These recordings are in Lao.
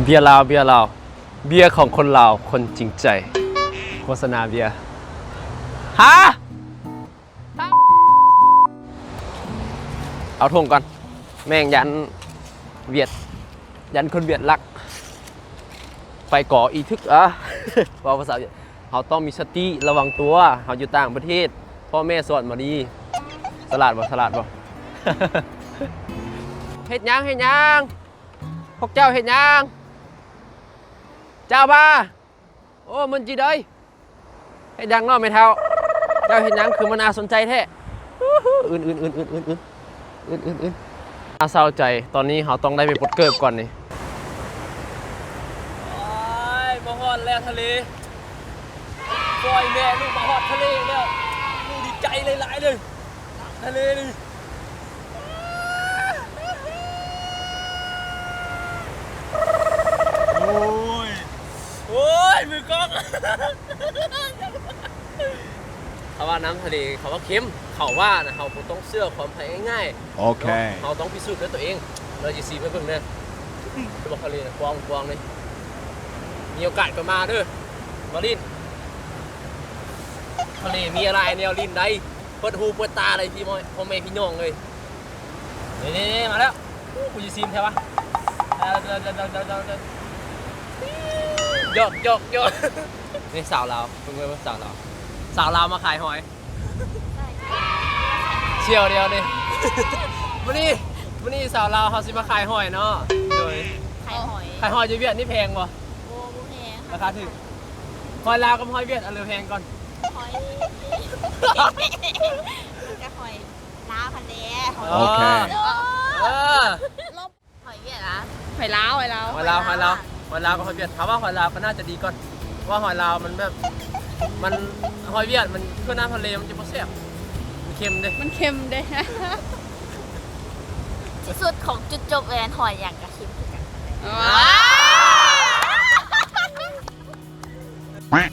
ເບຍລາວ ເບຍລາວ ເບຍຂອງຄົນລາວ ຄົນຈິງໃຈ. ໂຄສະນາເບຍ. ຮະ? ເອົາຖົງກ່ອນ ແມ່ງ ຢ້ານຫວຽດ ຢ້ານຄົນຫວຽດລັກ ໄປກໍ່ອີທຶກ ເອີ ເວົ້າພາສາຫວຽດ ເຮົາຕ້ອງມີສະຕິລະວັງຕົວ ເຮົາຢູ່ຕ່າງປະເທດ ພໍ່ແມ່ສອນມາດີ. ສະຫຼາດບໍ່? ສະຫຼາດບໍ່? ເຮັດຫຍັງ? ເຮັດຫຍັງ? ພວກເຈົ້າເຮັດຫຍັງ? ເຈົ້າມາ ໂອ້ ມັນຈີໄດ ເຮັດຫຍັງເນາະແມ່ເຖົ້າ? ເຈົ້າເຮັດຫຍັງຄືມັນໜ້າສົນໃຈແທ້? ອືນໆໆໆໆ ອືນໆໆ ອາ ເສົ້າໃຈ. ຕອນນີ້ເຮົາຕ້ອງໄດ້ໄປປົດເກີບກ່ອນນີ້. ໂອ້ຍ ມາຮອດແລ້ວທະເລ. ຊ່ອຍແມ່ລູກມາຮອດທະເລແລ້ວ. ລູກດີໃຈຫຼາຍໆເລີຍ. ທະເລນີ້ ໂອ້ຍ ໂອ້ຍ ມືກ້ອງ. ເຂົາວ່ານ້ຳທະເລ ເຂົາວ່າເຄັມ ເຂົາວ່ານະ ເຮົາບໍ່ຕ້ອງເຊື່ອຄວາມໃຜງ່າຍໆ. ໂອເຄ ເຮົາຕ້ອງພິສູດດ້ວຍຕົວເອງ. ເຮົາຊິຊີມໃຫ້ເບິ່ງເດີ. ບໍ່ ທະເລນະ ກວ້າງໆເລີຍ. ມີໂອກາດກໍມາເດີ ມາຫຼິ້ນ. ທະເລມີຫຼາຍແນວຫຼິ້ນໃດ໋. ເປີດຫູເປີດຕາເລີຍພີ່ນ້ອງ ພໍ່ແມ່ພີ່ນ້ອງເອີຍ. ນີ້ໆໆ ມາແລ້ວ. ໂອ້ ກູຊິຊີມແທ້ວະ. ຢອກໆໆ ນີ້ສາວລາວ ເບິ່ງເບິ່ງສາວລາວ ສາວລາວມາຂາຍຫອຍ. ສ່ຽວດຽວນີ້ ມື້ນີ້ ມື້ນີ້ສາວລາວເຮົາຊິມາຂາຍຫອຍເນາະ. ໂດຍ ຂາຍຫອຍ ຂາຍຫອຍຢູ່ຫວຽດນີ້ແພງບໍ່? ບໍ່ ບໍ່ແພງ ລາຄາຖືກ. ຫອຍລາວກັບຫອຍຫວຽດ ອັນໃດແພງກ່ອນ? ຫອຍ ມັນກະຫອຍລາວຫັ້ນແຫຼະ. ໂອເຄ ເອີ ເອີ ຫອຍຫວຽດອະ ຫອຍລາວ ຫອຍລາວ ຫອຍລາວ ຫອຍລາວ ຫອຍລາວກັບຫອຍຫວຽດ. ຖ້າວ່າຫອຍລາວກໍໜ້າຈະດີກ່ອນ ເພາະວ່າຫອຍລາວມັນແບບ ມັນ ຫອຍຫວຽດມັນຄືນ້ຳທະເລ ມັນຈະບໍ່ແຊບ ມັນເຄັມເດ້ ມັນເຄັມເດ້. ທີ່ສຸດຂອງຈຸດຈົບແມ່ນຫອຍຫຍັງກະເຄັມຄືກັນ. ວ້າ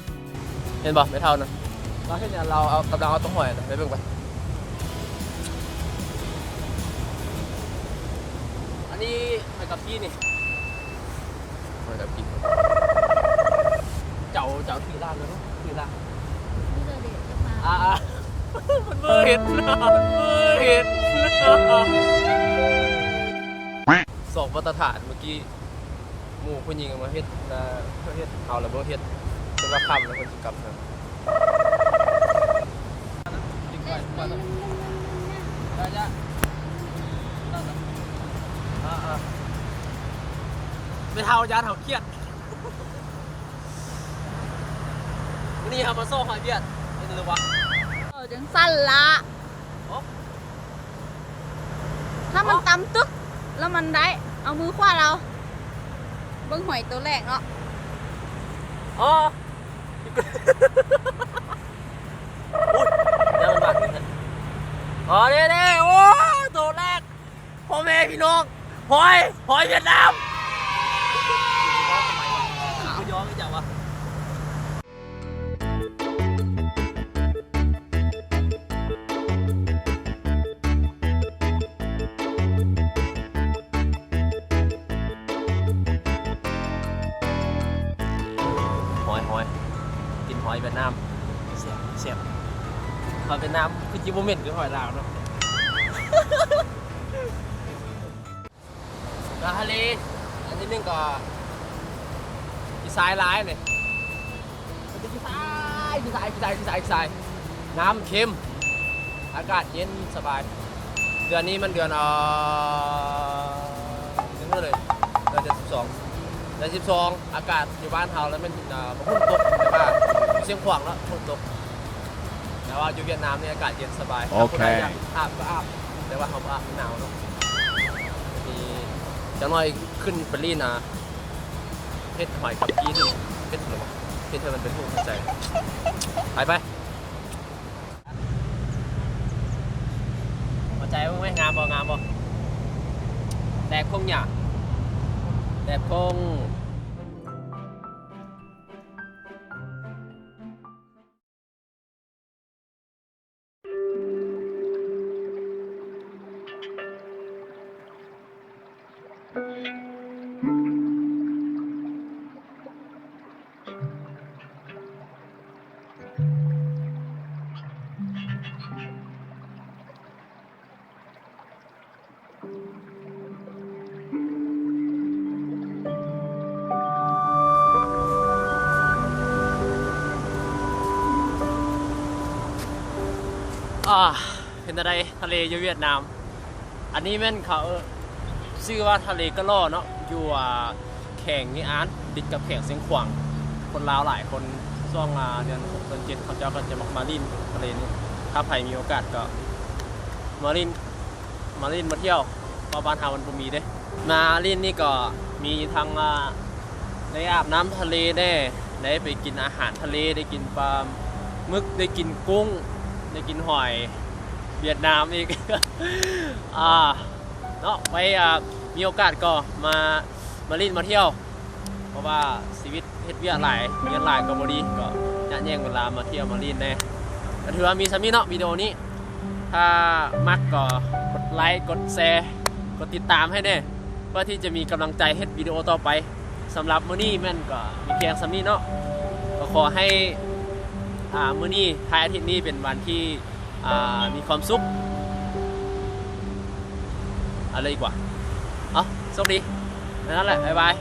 ເຫັນບໍ່ ແມ່ເຖົ້ານະ ລາວເຮັດຫຍັງ ລາວເອົາ ກຳລັງເອົາຕົວຫອຍນະ ໄປເບິ່ງໄປ. ອັນນີ້ຫອຍກາພີນີ້ ຫອຍກາພີ. ເຈົ້າ ເຈົ້າຖືລ້າງເດີ ຖືລ້າງ. ອ່າ ມັນເມີເຫັດ ມັນເມີເຫັດ. ສອງມາດຕະຖານເມື່ອກີ້. ໝູ່ຜູ້ຍິງເອົາມາເຮັດ ເອີ ເຮັດ ເອົາລະບໍ່ເຮັດ ເພິ່ນວ່າຄ່ຳແລ້ວເພິ່ນຊິກັບນະ. ອາໆ ແມ່ເຖົ້າຢ້ານເຮົາຄຽດ. ມື້ນີ້ເຮົາມາຊອກຫອຍຫວຽດ ເຫັນຫຼືວະ? ເອີ ຈັ່ງຊັ້ນລະ. ໂອ້ ຖ້າມັນຕຳຕຶກແລ້ວມັນໄດ້ ເອົາມືຄວ້າເອົາ. ເບິ່ງຫອຍໂຕແລກເນາະ. ອໍ ໂອ້ຍ ແນວມັນບາດມື. ອໍ ເດ້ໆ ໂອ້ ໂຕແລກ ພໍ່ແມ່ພີ່ນ້ອງ ຫອຍ ຫອຍຫວຽດນາມ. ບໍ່ຍອມອີກຫຍັງວະ. ຫອ ຫວຽດນາມ ແຊບ ແຊບ. ຫອຍຫວຽດນາມຄືຊິບໍ່ເໝັນຄືຫອຍລາວເນາະ. ແລ້ວທະເລອັນທີໜຶ່ງກໍຂີ້ຊາຍຫຼາຍນີ້ ມັນຈະຂີ້ຊາຍ ຂີ້ຊາຍ ຂີ້ຊາຍ ຂີ້ຊາຍ ຂີ້ຊາຍ. ນ້ຳເຄັມ ອາກາດເຢັນສະບາຍ. ເດືອນນີ້ມັນເດືອນ ເອີ ເດືອນເທົ່າໃດ ເດືອນສິບສອງ ເດືອນສິບສອງ ອາກາດຢູ່ບ້ານເຮົາແລ້ວແມ່ນ ເອີ ບໍ່ຝົນຕົກ ແຕ່ວ່າຢູ່ຊຽງຂວາງເນາະຝົນຕົກ. ແຕ່ວ່າຢູ່ຫວຽດນາມນີ້ອາກາດເຢັນສະບາຍ. ໂອເຄ ຖ້າຜູ້ໃດຢາກອາບກໍອາບ ແຕ່ວ່າເຮົາບໍ່ອາບ ມັນໜາວເນາະ. ນີ້ຈັກໜ້ອຍຂຶ້ນໄປຫຼິ້ນ ອ່າ ເຮັດຫອຍກັບກີ້ນີ້ ເຮັດຫຍັງວະ ເຮັດໃຫ້ມັນເປັນຮູບຫົວໃຈ. ໄປ ໄປ. ຫົວໃຈເບິ່ງແມ່ ງາມບໍ່ ງາມບໍ່? ແດບຄົງຫຍ້າ ແດບຄົງ. ອາ ເປັນຈັ່ງໃດ ທະເລຢູ່ຫວຽດນາມ? ອັນນີ້ແມ່ນເຂົາເອີ້ນ ຊື່ວ່າທະເລກະຫຼໍ່ເນາະ ຢູ່ ອ່າ ແຂວງເງອານ ຕິດກັບແຂວງຊຽງຂວາງ. ຄົນລາວຫຼາຍຄົນ ຊ່ວງ ອ່າ ເດືອນຫົກເດືອນເຈັດ ເຂົາເຈົ້າກໍຈະມັກມາຫຼິ້ນທະເລນີ້. ຖ້າໃຜມີໂອກາດກໍມາຫຼິ້ນ ມາຫຼິ້ນມາທ່ຽວ ເພາະບ້ານເຮົາມັນບໍ່ມີເດ້. ມາຫຼິ້ນນີ້ກໍມີທັງ ອ່າ ໄດ້ອາບນ້ຳທະເລແດ່ ໄດ້ໄປກິນອາຫານທະເລ ໄດ້ກິນປາໝຶກ ໄດ້ກິນກຸ້ງ ໄດ້ກິນຫອຍຫວຽດນາມອີກ. ອ່າ ເນາະ ໄວ້ ອ່າ ມີໂອກາດກໍມາ ມາຫຼິ້ນມາທ່ຽວ ເພາະວ່າຊີວິດເຮັດວຽກຫຼາຍ ວຽກຫຼາຍກໍບໍ່ດີ ກໍຍະແຍ່ງເວລາມາທ່ຽວມາຫຼິ້ນແດ່. ກໍຖືວ່າມີສ່ຳນີ້ເນາະ ວິດີໂອນີ້. ຖ້າມັກກໍກົດໄລ ກົດແຊ ກົດຕິດຕາມໃຫ້ແດ່ ເພື່ອທີ່ຈະມີກຳລັງໃຈເຮັດວິດີໂອຕໍ່ໄປ. ສຳລັບມື້ນີ້ແມ່ນກໍມີພຽງສ່ຳນີ້ເນາະ. ກໍຂໍໃຫ້ ອ່າ ມື້ນີ້ ທ້າຍອາທິດນີ້ເປັນວັນທີ່ ອ່າ ມີຄວາມສຸກ. ເອົາເລີຍດີກວ່າ. ເອົາ ໂຊກດີ. ນັ້ນແຫຼະ ບາຍບາຍ.